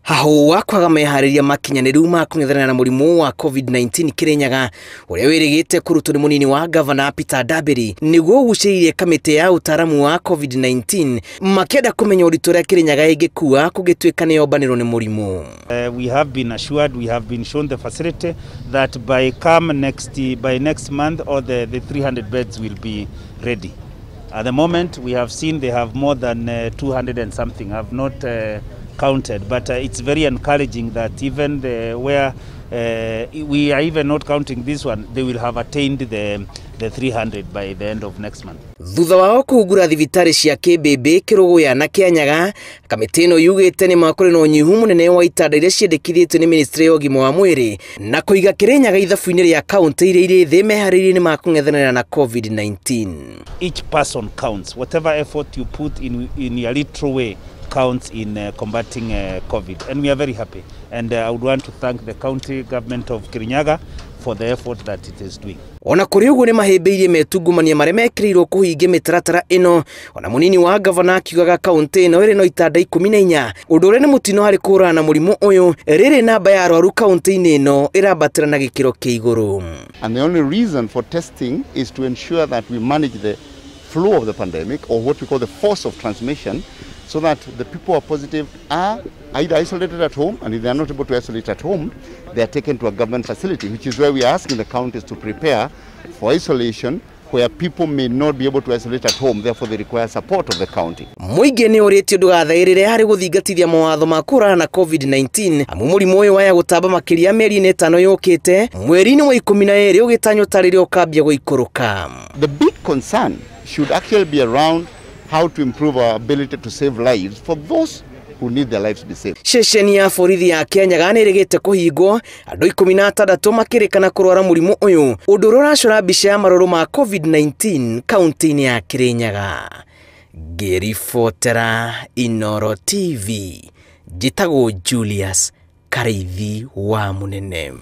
Hahũ wa kwaga meharĩria makinyanĩru ma kũng'ethanĩra na mũrimũ wa COVID-19 Kirinyaga ũrĩa wĩrĩgĩte kũrutwo nĩ mũnini wa gavana Peter Ndambĩri nĩguo ũgucĩrĩirie kamĩtĩ ya ũtaaramu wa COVID-19 makĩenda kũmenya ũritũ ũrĩa Kirinyaga ĩngĩkua kũngĩtuĩka nĩ yombanĩrwo nĩ mũrimũ. We have been assured, we have been shown the facility that by come next, by next month all the 300 beds will be ready. At the moment we have seen they have more than 200 and something. I've not counted, but it's very encouraging that even the, where we are even not counting this one, they will have attained the 300 by the end of next month. Thutha wao kũhungura thibitarĩ cia Kĩmbĩmbĩ, Kĩrũgũya na Kĩanyaga, kamĩtĩ ĩno yugĩte nĩ makũrĩ na ũnyihu mũnene wa itanda iria ciendekithĩtio nĩ ministry ya ũgima wa mwĩrĩ na kũiga Kĩrĩnyaga ithabu-inĩ rĩa kaũntĩ iria irĩ thĩ meharĩrie nĩ makũng'ethanĩra na COVID-19. Each person counts. Whatever effort you put in your little way counts in combating COVID, and we are very happy. And I would want to thank the county government of Kirinyaga for the effort that it is doing. Ona kũrĩ ũguo nĩ mahĩmbĩirie metungumania marĩa mekĩrĩirwo kũhingia mĩtaratara ĩno, ona mũnini wa gavana akiugaga kaũntĩ ĩno ĩrĩ no itanda 14, ũndũ ũrĩa nĩ mũtino harĩ kũhũrana na mũrimũ ũyũ. Rĩrĩ namba ya arwaru kaũntĩ-inĩ ĩno ĩrambatĩra na gĩkĩro kĩa igũrũ. And the only reason for testing is to ensure that we manage the flow of the pandemic, or what we call the force of transmission, so that the people who are positive are either isolated at home, and if they are not able to isolate at home, they are taken to a government facility, which is where we are asking the counties to prepare for isolation, where people may not be able to isolate at home, therefore they require support of the county. Mũingĩ nĩ ũrĩtio ndũgathaĩrĩre harĩ gũthingatithia mawatho ma kũhũrana na COVID-19, amu mũrimũ ũyũ waya gũtamba makĩria mĩeri-inĩ ĩtano yũkĩte, mweri-inĩ wa 12 ũgĩtanywo tarĩrĩa ũkambia gũikũrũka. The big concern should actually be around how to improve our ability to save lives for those who need their lives to be saved. Ceceni ya borithi ya Kĩanyaga nĩ ĩrĩgĩte kũhingwo andũ 16 makĩrĩkana kũrwara mũrimũ ũyũ, ũndũ ũrĩa ũracora mbica ya marũrũ ma COVID-19 kaũntĩ-inĩ ya Kĩrĩnyaga. Ngĩribotera Inooro TV, njĩtagwo Julius Karaithi wa Mũnene.